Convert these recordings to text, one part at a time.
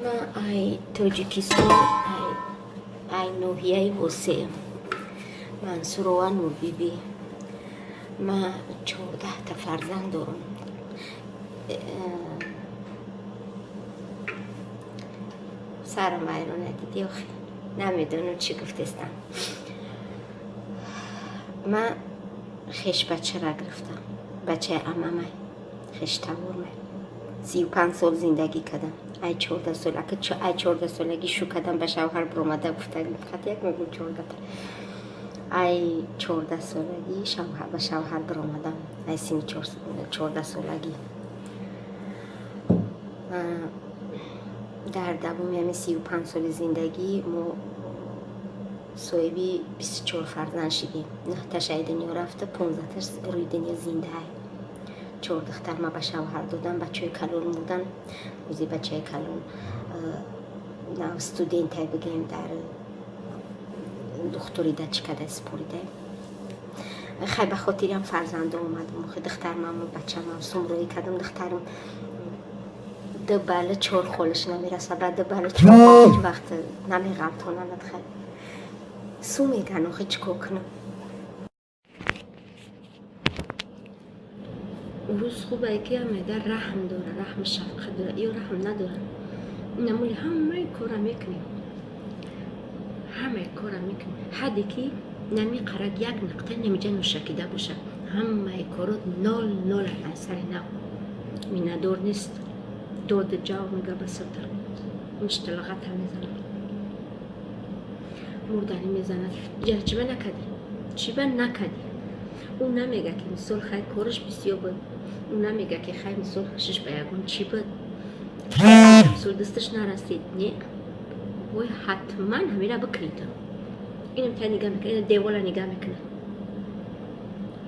Ман ай Тоҷикистон, ай ноҳияи Восеъ, Мансурова Нурбибӣ. Ман 14та фарзанд дорам. Сарам вайрона дидӣ охи, намедонам чӣ гуфтестам. Ман хешбачара гирифтам, бачаи амамай, хештавормай. 35 сол зиндагӣ кардам. Ай 14 сол, ака ай 14 солагӣ шу кардам, ба шавҳар биромада гуфтагим, фақат як мегӯм 14та. Ай 14 солагӣ ба шавҳар биромадам, ай синни 14 солагӣ. Дар давоми ҳамин 35 соли зиндагӣ мо соҳиби 24 фарзанд шидем. Нӯҳташ ай дунё рафта, 15таш рӯи дунё зиндаай. 4 духтар ма ба шавҳар додам, бачаҳои калон мурдан. Рӯзи бачаи калон нав студентай бигем, дар духтурида чӣ када споридай. Хай, ба хотирам фарзандо омадам. Охи духтармаму бачамам сумроӣ кардам. Духтарам 2 балли 4 холиш намераса, ба 2 балли 4 ҳеҷ вақт намеғалтонанад. Хай, су меган, охи чӣ кор кунам? Урус хубае ки ҳамеда раҳм дора, раҳму шафқат дора. Ё раҳм надорам. Инамоли ҳамаи кора мекунем, ҳамаи кора мекунем. Ҳадде ки намеқарад як нуқта намиҷа ношакида боша, ҳамаи коро нол нол аз сари нав. Миннатдор нест, доду ҷав мега ба сатр, мушталағата мезанад, мурданӣ мезанад. Иҷара чиба накардӣ, чиба накардӣ? Ӯ намега ки мисол хай кораш бисёр буд, ӯ намега ки хай мисол шиш ба ягон чӣ буд, мисол дасташ нарасид. Не, вой, ҳатман ҳамира бикунед. Инам та нигаҳ мекунад, ина девола нигаҳ мекунад.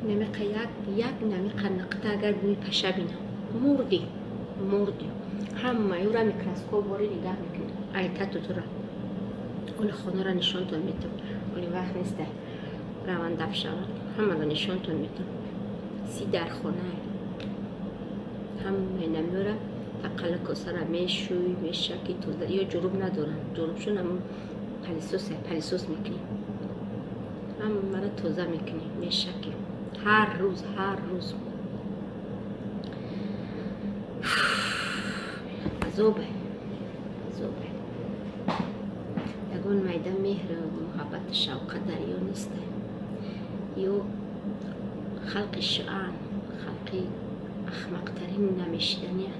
Намеқа як як намеқа нуқта агар бӯи паша бинам, мурдӣ, мурдӣ. Ҳамаи ӯра микроскоп бори нигаҳ мекунад. Айтату тура оли хонара нишонтон метам, оли вақт неста раванд даф шавад, ҳамаро нишонтон метам. Си дар хонае ҳамаи намеёра тақала косара мешӯй, мешаки тоза. Ё ҷуруб надорам, ҷурубшон ҳамун палисос, палисос мекунем, ҳамаро тоза мекунем, мешакем ҳар рӯз, ҳар рӯз. Азобе, азобе. Ягон майда меҳру муҳаббату шавқат дар ё неста. Ё халқи шуан, халқи ахмақтарин намешиданиян.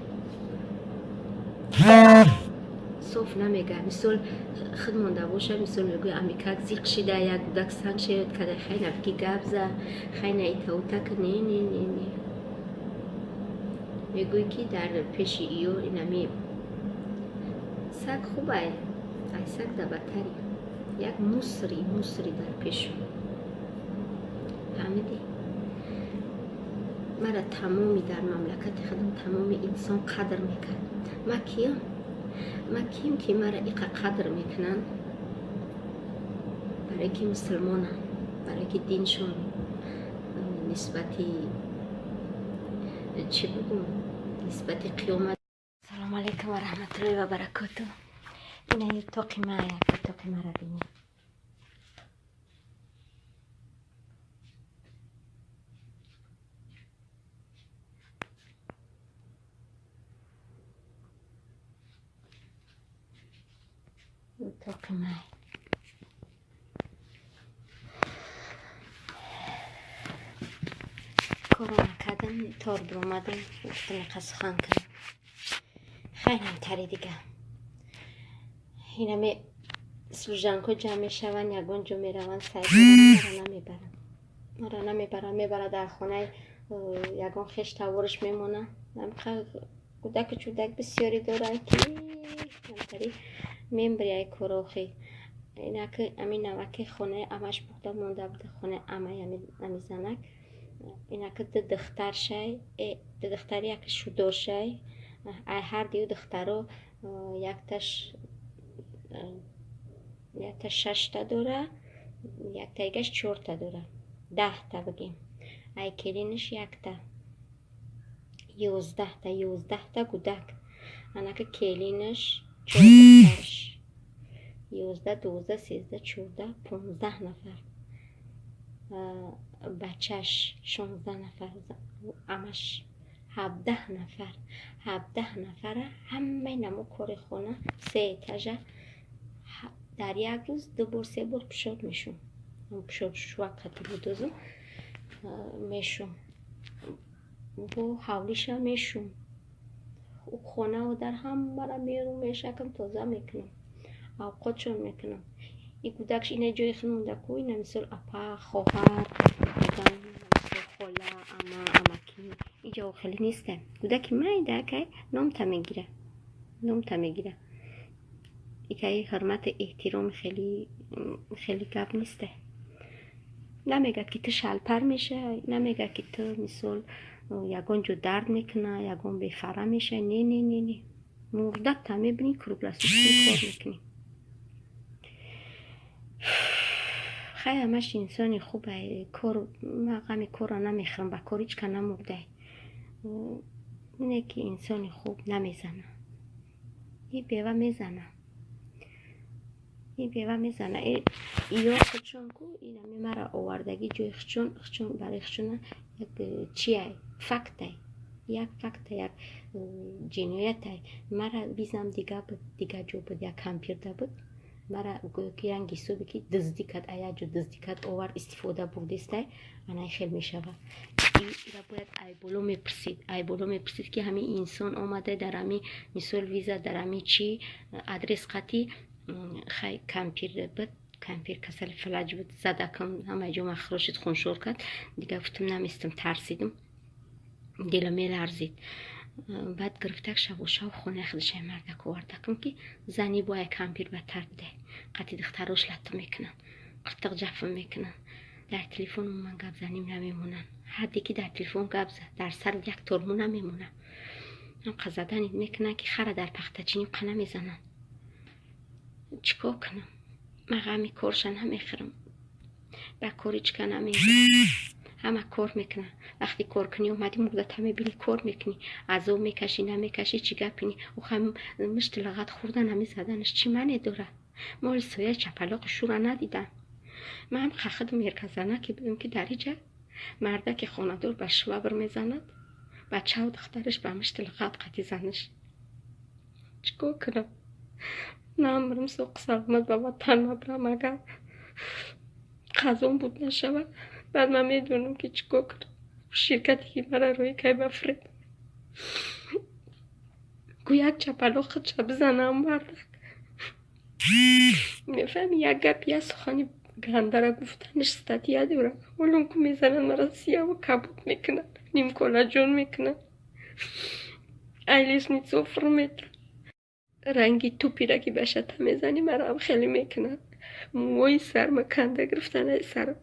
Соф намега, мисол худ монда боша, мисол мегӯя амикак зиқ шида, як гудак санг шеёд када, хай навки гап за, хай на итаута ки не, не, не, не. Мегӯй ки дар пеши ё инами саг хубай, ай саг да бадтари. Як мусри, мусри дар пешу. Фаҳмидӣ? Мара тамоми дар мамлакати худам тамоми инсон қадр мекард. Ма киям? Ма кием ки мара иқа қадр мекунанд? Барое ки мусулмонам, барое ки диншон нисбати чӣ бигӯм, нисбати қиёмат. Салому алайкум ва раҳматуллоҳи ва баракоту. Ина тоқи ма, як тоқи мара бинед. Тоқи май. Коро накардам, тор биромадам, гуфтам иқа сухан кунам. Хайнам тари дига. Инаме служанко ҷамъ мешаванд, ягон ҷо мераванд, сайр мара намебаранд. Мара намебаранд, мебарад дар хонаи ягон хеш тавориш мемонад. Намқа гудаку чудак бисёре доранд ки намтари мембри ай корохи. Инаки ами наваки хонаи амаш бухта монда буда, хонаи амаи ами занак. Инаки ду духтар шай, ду духтари яки шудор шай. Ай ҳар дию духтаро якташ якта 6та дора, яктаигаш 4та дора. 10та бигем. Ай келинаш якта. 11та, 11та гудак. Анаки келинаш Чор духтарш, 11, 12, 13, 14, 15 нафар бачаш, 16 нафар амаш, 17 нафар. 17 нафара ҳамаи намо кори хона, се этажа дар як рӯз ду бор, се бор пишоб мешум. Пишоб шувак қати будозум мешум, бо ҳавлиша мешум, хонаву дар ҳамаро мерум, мешакам, тоза мекунам, авқотшон мекунам. И кӯдакш ина ҷои худ монда ку, ина мисол апа, хоҳар, хола, ама, амакӣ иҷо хеле неста. Кӯдаки майда акай номта мегира, номта мегира. Икаи ҳурмату эҳтиром хеле хеле гап неста. Намегӯяд, ки ту шалпар мешавӣ, намегӯяд, ки ту мисол ягон ҷо дард мекуна, ягон бефара мешавӣ. Не, не, не, не, мурдатта мебинӣ, круглосуточно кор мекунӣ. Хай, ҳамаш инсони хубай. Кор ма ғами корро намехӯрам, ба кор ҳеч ка намурдай. Не ки инсони хуб намезана, и бева мезана, и бева мезана. Ё худшон ку инами мара овардагӣ ҷои худшон, худшон барои худшона як чиай, фактай, як факта, як ҷиноятай. Мара визам дига буд, дига ҷо буд, як кампирда буд. Мара гӯё ки ранги ҳисобе ки дуздӣ кард, а як ҷо дуздӣ кард, овард, истифода бурдистай, анай хел мешавад. Ира бояд айболо мепурсид, айболо мепурсид, ки ҳамин инсон омада дар ҳамин мисол виза, дар ҳамин чи адрес қатӣ. Хай, кампир буд, кампир касали фалаҷ буд, задакам, ҳамаи ҷо махрошид, хуншор кард. Дига гуфтам, наместам, тарсидим, дилам меларзид. Баъд гирифтак шаву шав хонаи худашай мардак овардакам, ки зани бо ай кампир бадтар буде. Қати духтарош латту мекунанд, қиртиқ ҷафм мекунанд. Дар телефон ман гап заним намемонанд. Ҳадде ки дар телефон гап зад, дар сар як торму намемонад. Ҳамқа задани мекунанд, ки хара дар пахтачинӣ қа намезананд. Чӣ кор кунам? Ман ғами корша намехӯрам, ба кори чика намезанам. Ҳама кор мекунад. Вақте кор кунӣ, омадӣ, мурдата мебинӣ, кор мекунӣ, азоб мекашӣ, намекашӣ, чӣ гапини? Охай, мушти лағат хӯрда намезаданаш чӣ маъне дорад? Моли соя чапалоқи шӯра надидам. Ман ҳам худам ерказана ки будам, ки дар иҷа мардаки хонадор ба швабр мезанад, бачаву духтараш ба мушти лағат қати занаш. Чӣ кор кунам? Намрам, соқу саломат ба ватан мабрам, агар қазон буд нашавад, баъд ман медонам, ки чӣ кор кунам. Ширкате ки мара рӯи кай ба фреб гӯ, як чапалоқ худша бизанам мардак. Мефаҳми, як гап, як сухани гандара гуфтанаш статья дорад. Ҳолон ку мезананд мара, сияву кабуд мекунанд, нимколаҷон мекунанд, ай лестницо фур метан, ранги тупира ки ба шата мезанӣ, мараам хеле мекунанд. Мӯҳои сарма канда гирифтан ай сарам.